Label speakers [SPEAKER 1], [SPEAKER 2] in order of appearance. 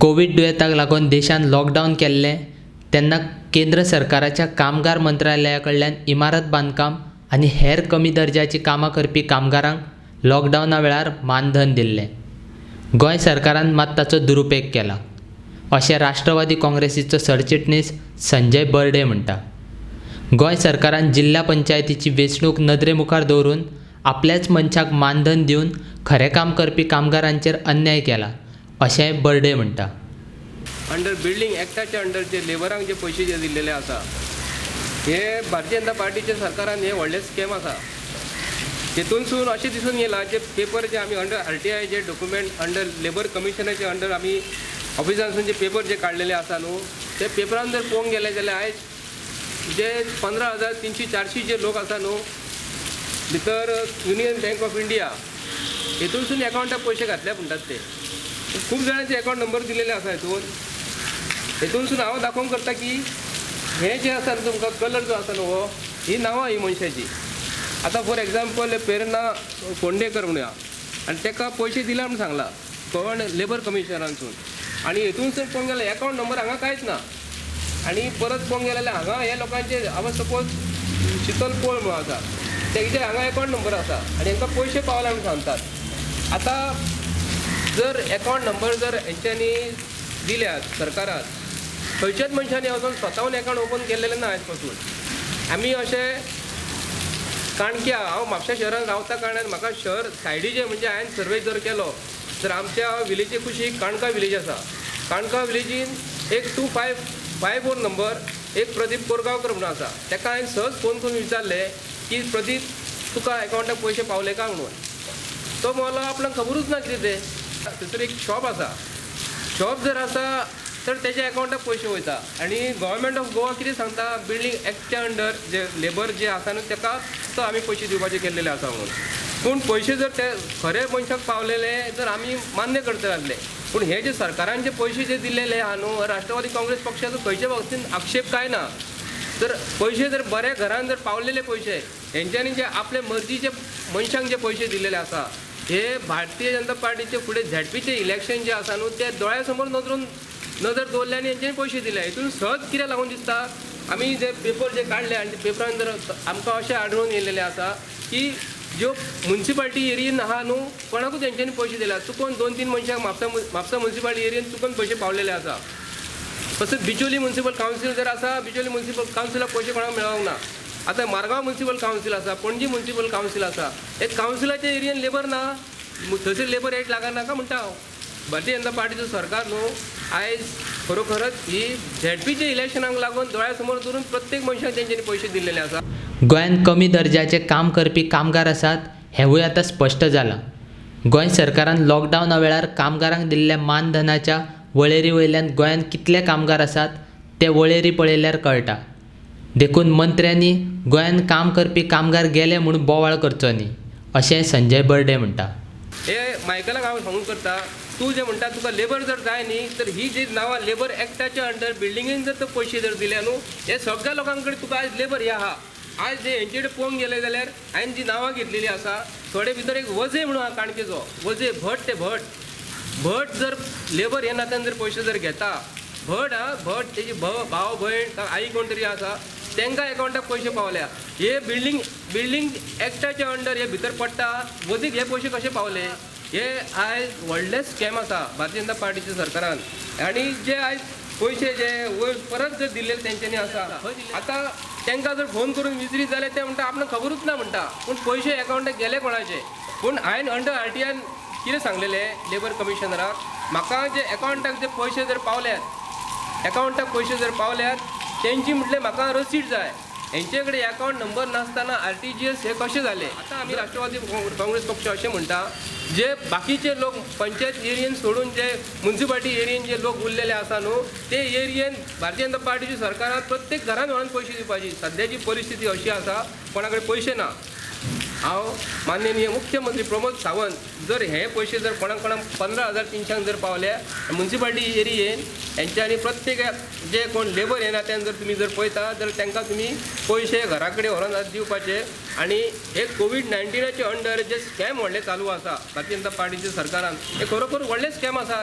[SPEAKER 1] Covid दुयेंताक लागून देशांत lockdown केल्लें तेन्ना केंद्र सरकाराच्या कामगार मंत्रालया कडल्यान इमारत बांदकाम आनी हेर कमी दर्ज्याचीं कामां करपी कामगारांक लॉकडावना वेळार मानधन दिल्लें. गोंय सरकारान मात ताचो दुरुपेग केला अशें राष्ट्रवादी काँग्रेसीचो सरचिटणीस संजय बर्डे म्हणटा. गोंय सरकारान जिल्ल्या पंचायतीची वेंचणूक नदरे मुखार दवरून आपल्याच मनशाक मानधन दिवन खरें काम करपी कामगारांचेर अन्याय केला अशेंय बर्डे म्हणटा.
[SPEAKER 2] अंडर बिल्डींग एक्टाच्या अंडर जे लेबरांक जे पयशे जे दिल्लेले आसा, हे भारतीय जनता पार्टीच्या सरकारान हे व्हडले स्कॅम आसा. तेतूनसून अशें दिसून येयलां, जे पेपर जे आमी अंडर आरटीआय जे डॉक्युमेंट अंडर लेबर कमिशनाचे अंडर आमी ऑफिसांसून जे पेपर जे काडलेले आसा न्हू, ते पेपरान जर पळोवंक गेले जाल्यार आयज जे 15,300 400 जे लोक आसा न्हू, भितर युनियन बँक ऑफ इंडिया हेतूनसून एकावंटाक पयशे घातले म्हणटात ते. खूब जाणांचे एकावंट नंबर दिलेले आसा हितून. हेतूनसून हांव दाखोवंक करता की हे जे आसा न्हू, तुमकां कलर जो आसा न्हू हो, ही नांवां ही मनशाची. आतां फॉर एग्जाम्पल प्रेरणा फोंडेकर म्हणया आनी ताका पयशे दिल्या म्हूण सांगला कोण लेबर कमिशनरानसून. आनी हेतूनसून पळोवंक गेल्यार एकावंट नंबर हांगा कांयच ना. आनी परत पळोवंक गेले जाल्यार हांगा हे लोकांचे, हांव सपोज शितल पोळ म्हणून आसा, तेजे हांगा एकावंट नंबर आसा आनी हांकां पयशे पावला म्हूण सांगतात. आतां जर एकावंट नंबर जर हेंच्यांनी दिल्यात सरकारान, खंयच्याच मनशांनी वचून स्वताहून एकावंट ओपन केल्लेलें ना आयज पासून. आमी अशें काणक्या, हांव म्हापशा शहरान रावता कारणान म्हाका शहर सायडीचे, म्हणजे हांवें सर्वे जर केलो तर आमच्या विलेजी कुशीक काणका विलेज आसा. काणका विलेजीन एक 2554 नंबर एक प्रदीप कोरगांवकर म्हणून आसा. ताका हांवें सहज फोन करून विचारलें की प्रदीप, तुका एकावंटाक पयशे पावले काय म्हणून. तो म्हणलो आपणाक खबरूच ना कितें तें. थंयसर एक शॉप आसा. शॉप जर आसा तर तेज्या एकावंटाक पयशे वयता. आनी गव्हर्मेंट ऑफ गोवा कितें सांगता, बिल्डींग एक्टच्या अंडर जे लेबर जे आसा न्हू, ताका तो आमी पयशे दिवपाचे केल्लेले आसा म्हणून. पूण पयशे जर ते खरे मनशाक पावलेले तर आमी मान्य करतले आसले. पूण हे जे सरकारान जे पयशे जे दिल्लेले आहा न्हू, राष्ट्रवादी काँग्रेस पक्षाचो खंयचे बाबतीन आक्षेप काय ना. तर पयशे जर बऱ्या घरान जर पावलेले पयशे, हेंच्यांनी जे आपले मर्जीचे मनशांक जे पयशे दिल्लेले आसा, हे भारतीय जनता पार्टीचे फुडें झेडपीचे इलेक्शन जे आसा न्हू, ते दोळ्या समोर नदरून नदर दवरले आनी हेंच्यांनी पयशे दिले. हितून सहज कितें लागून दिसता, आमी जे पेपर जे काडले आनी ते पेपरान जर आमकां अशें आढळून येयलेलें आसा की ज्यो मुन्सिपाल्टी एरियेन आहा न्हू, कोणाकूच तेंच्यांनी पयशे दिल्या. चुकोन दोन तीन मनशांक म्हापसा मुन्सिपाल्टी एरियेन चुकोन पयशे पावलेले आसा. तसोच बिचोली मुन्सिपल कावन्सील जर आसा, बिचोली मुन्सिपल कावन्सिलाक पयशे कोणाक मेळोंक ना. आतां मारगांव मुन्सिपल कावन्सील आसा, पणजी मुन्सिपल कावन्सील आसा, हे कावन्सिलाच्या एरियेन लेबर ना. थंयसर लेबर रेट लागना काय म्हणटा हांव. भारतीय जनता पार्टीचो सरकार न्हू, आयज खरोखरच ही झेडपीच्या इलेक्शनाक लागून दोळ्या समोर दवरून प्रत्येक मनशाक तेंच्यांनी पयशे दिल्लेले आसा.
[SPEAKER 1] गोंयांत कमी दर्ज्याचें काम करपी कामगार आसात हेंवूय आतां स्पश्ट जालां. गोंय सरकारान लॉकडावना वेळार कामगारांक दिल्ल्या मानधनाच्या वळेरी वयल्यान गोंयांत कितले कामगार आसात ते वळेरी पळयल्यार कळटा. देखून मंत्र्यांनी गोंयांत काम करपी कामगार गेले म्हूण बोवाळ करचो न्ही अशें संजय बर्डे म्हणटा.
[SPEAKER 2] हे मायकलाक हांव सांगूंक करता, तूं जें म्हणटा तुका लेबर जर जाय न्ही, तर ही जी नांवां लेबर एक्टाच्या अंडर बिल्डिंगेन जर ते पयशे जर दिले न्हू, हे सगळ्या लोकां कडेन तुका आयज लेबर हे आहा. आयज जे हेंचे कडेन पळोवंक गेले जाल्यार हांवें जी नांवां घेतलेली आसा, थोडे भितर एक वजे म्हणून आहा काणकेचो वजे भट, ते भट भट जर लेबर हे नात्यान जर पयशे जर घेता, भट हा भट, तेजी भाव भयण आई कोण तरी आसा, तांकां एकावंटाक पयशे पावल्या. हे बिल्डींग एक्टाच्या अंडर हे भितर पडटा. वजीक हे पयशे कशे पावले? हे आयज व्हडलें स्कॅम आसा भारतीय जनता पार्टीच्या सरकारान. आनी जे आयज पयशे जे वयर परत जर दिल्ले तेंच्यांनी आसा, आतां तांकां जर फोन करून विचारीत जाल्यार ते म्हणटा आपणाक खबरूच ना म्हणटा. पूण पयशे एकावंटाक गेले कोणाचे? पूण हांवें अंडर आरटीआयन कितें सांगलेलें लेबर कमिशनराक, म्हाका जे एकावंटाक जे पयशे जर पावल्यात, एकावंटाक पयशे जर पावल्यात तेंची म्हटलें म्हाका रसीट जाय. हेंचे कडेन एकावंट नंबर नासतना आरटीजीएस हे कशें जालें? आतां आमी राष्ट्रवादी काँग्रेस पक्ष अशें म्हणटा, जे बाकीचे लोक पंचायत एरियेन सोडून जे मुन्सिपाल्टी एरियेन जे लोक उरलेले आसा न्हू, ते एरियेन भारतीय जनता पार्टीच्या सरकारान प्रत्येक घरान व्हरून पयशे दिवपाची. सद्याची परिस्थिती अशी आसा, कोणा कडेन पयशे ना. हांव माननीय मुख्यमंत्री प्रमोद सावंत जर हे पयशे जर कोणाक कोणाक 15,300 जर पावले मुन्सिपाल्टी एरियेन, हेंच्यांनी प्रत्येक जे कोण लेबर येना त्यान जर तुमी जर पळयता तर तांकां तुमी पयशे घरा कडेन व्हरोन दिवपाचे. आनी हे कोवीड 19चे अंडर जे स्कॅम व्हडले चालू आसा भारतीय जनता पार्टीच्या सरकारान, हे खरोखर व्हडले स्कॅम आसा.